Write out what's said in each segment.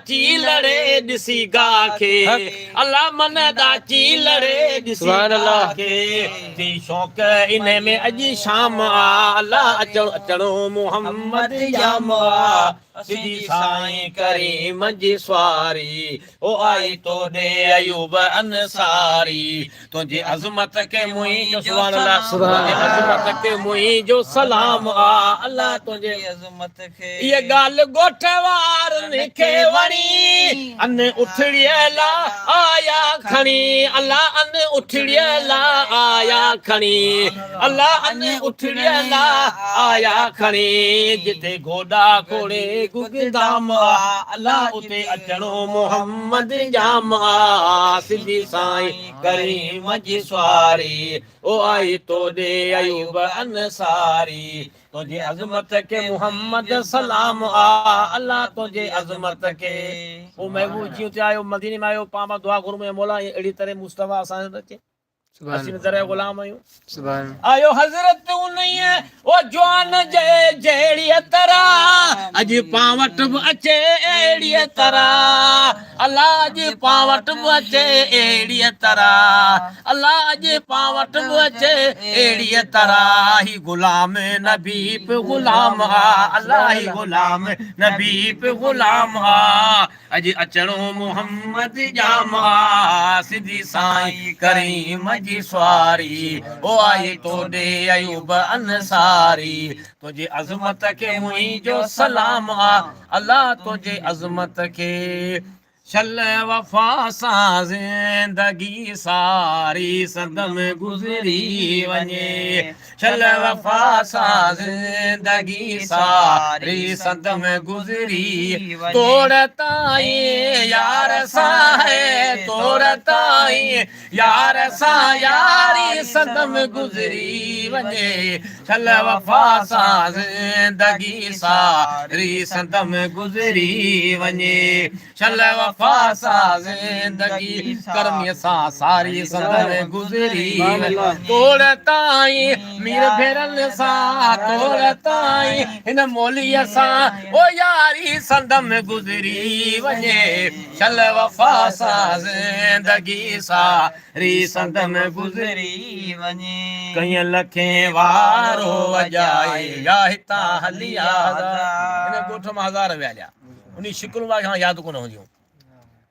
ڏاچي لڙي ڏسي گاهه کي الله من ڏاچي لڙي ڏسي گاهه کي ٿي شوق انهي ۾ اڄ شام آ الله اچڻ اچڻو محمد ڄام آ سڌي سائين ڪريم جي سواري او آئي تو ڏي ايوب انصاري تنهنجي عظمت کي منهنجو سبحان الله تنهنجي عظمت کي منهنجو سلام آ الله تنهنجي عظمت کي اها ڳالهه ڳوٺ وارن کي وڻي ان اٺڙيء لا آيا کڻي الله ان اٺڙيء لا آيا کڻي الله ان اٺڙيء لا آيا کڻي جتي گوڏا کوڙي گگدام آ الله اتي اچڻو محمد ڄام آ سنڌي سائين ڪريم جي سواري او آئي تو ڏي ايوب انصاري تنهنجي عظمت کي محمد سلام آ الله تنهنجي عظمت کي. پوء محبوب جيئن اتي آيو مديني ۾ آيو پاڻ مان دعا گهرون منهنجا مولا اهڙي طرح مصطفيٰ اسان وٽ اچي اسين در غلام آهيون آيو حضرت انهيء او جوان جي جهڙيء طرح اڄ پان وٽ به اچي اهڙيء طرح الله اڄ پان وٽ به اچي اهڙيء طرح الله اڄ پان وٽ به اچي اهڙيء طرح هي غلام نبي به غلام آ الله هي غلام نبي به غلام آ اڄ اچڻو محمد ڄام آ سڌي سائين ڪريم جي سواري او آئي تو ڏي ايوب انصاري تنهنجي عظمت کي منهنجو سلام آ الله تنهنجي عظمت کي شل وفا سان زندگي ساري سندم گذري وڃي شل وفا سان زندگي ساري سندم گذري توڙ تائين يار سان هي توڙ تائين يار سان ياري سندم گذري وڃي شل وفا سان زندگي ساري سندم گذري وڃي شل وفا سان زندگي ڪرميء سان ساري سندم گذري وڃي توڙ تائين مير ڀيرن سان توڙ تائين هن موليء سان او ياري سندم گذري وڃي شل وفا سان زندگي ساري سندم گذري وڃي. ڪئين لکين وارو وڄائي ويا هتان هليا هزار هن ڳوٺ مان هزار ويا هليا. انهي شڪلون به اسان ياد ڪونه هونديون.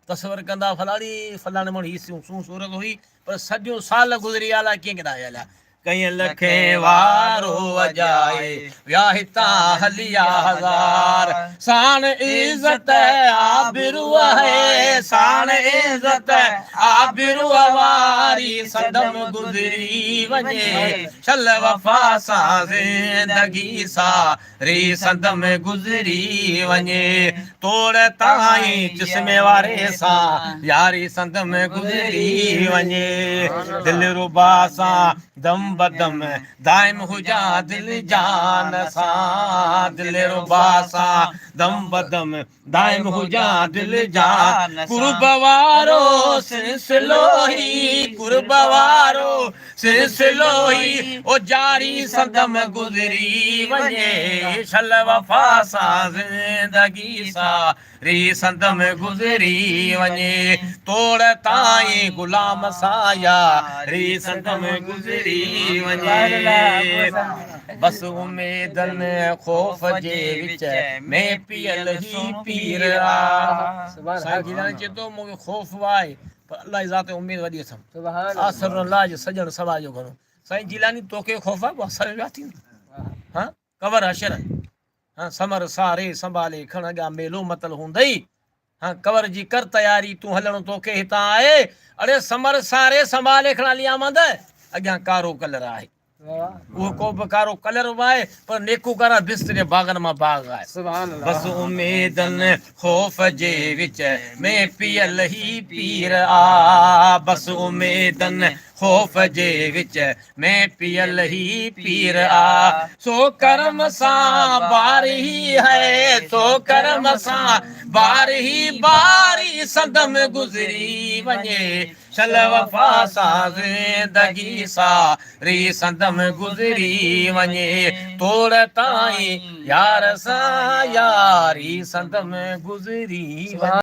تصور ڪندا فلاڻي فلاڻي ماڻهو هي سون صورت هئي پر صديون سال گذري ويا الاء ڪيئن ڪيڏانهن ويا هليا. ڪئين لکين وارو وڄائي ويا هتان هليا هزار ساڻ عزت آبرو آهي ساڻ عزت آبرو واري سندم گذري وڃي شل وفا سان زندگي سا ري سندم گذري وڃي توڙ تائين چشمي واري سان ياري سندم گذري وڃي دل ربا سان دم بدم دائم هجان دل جان سان دل ربا سان دم بدم دائم هجان دل جان قرب وارو سلسلو هي قرب وارو سلسلو هي او جاري سندم گذري وڃي شل وفا سان زندگي ساري سندم گذري وڃي توڙ تائين غلام سان ياري سندم گذري وڃي بس اميدن خوف جي وچ ۾ پيل هي پير آ. سائين جيلاني چئي ٿو مون کي خوف به آهي پر الله جي ذات ۾ اميد وڏي اٿم. آسرو الله جو سڄڻ سوا جو گهڻو. سائين جيلاني توکي خوف آهي پوء اسان جو ڇا ٿيندو. ها قبر حشر ها سمر ساري سنڀالي کڻ اڳيان ميلو متل هوندئي ها قبر جي ڪر تياري تون هلڻو توکي هتان آهي اڙي سمر ساري سنڀالي کڻ علي احمد اڳيان ڪارو ڪلر آهي. اهو ڪو به ڪارو ڪلر به آهي پر نيڪوڪارا بستر جي باغن مان باغ آهي. بس اميدن خوف جي وچ ۾ پيل هي پير آ بس اميدن خوف جي وچ ۾ پيل هي پير آ سو ڪرم سان باري هي سو ڪرم سان باري باري سندم گذري وڃي شل وفا سان زندگي ساري سندم گذري وڃي توڙ تائين يار سان ياري سندم گذري وڃي.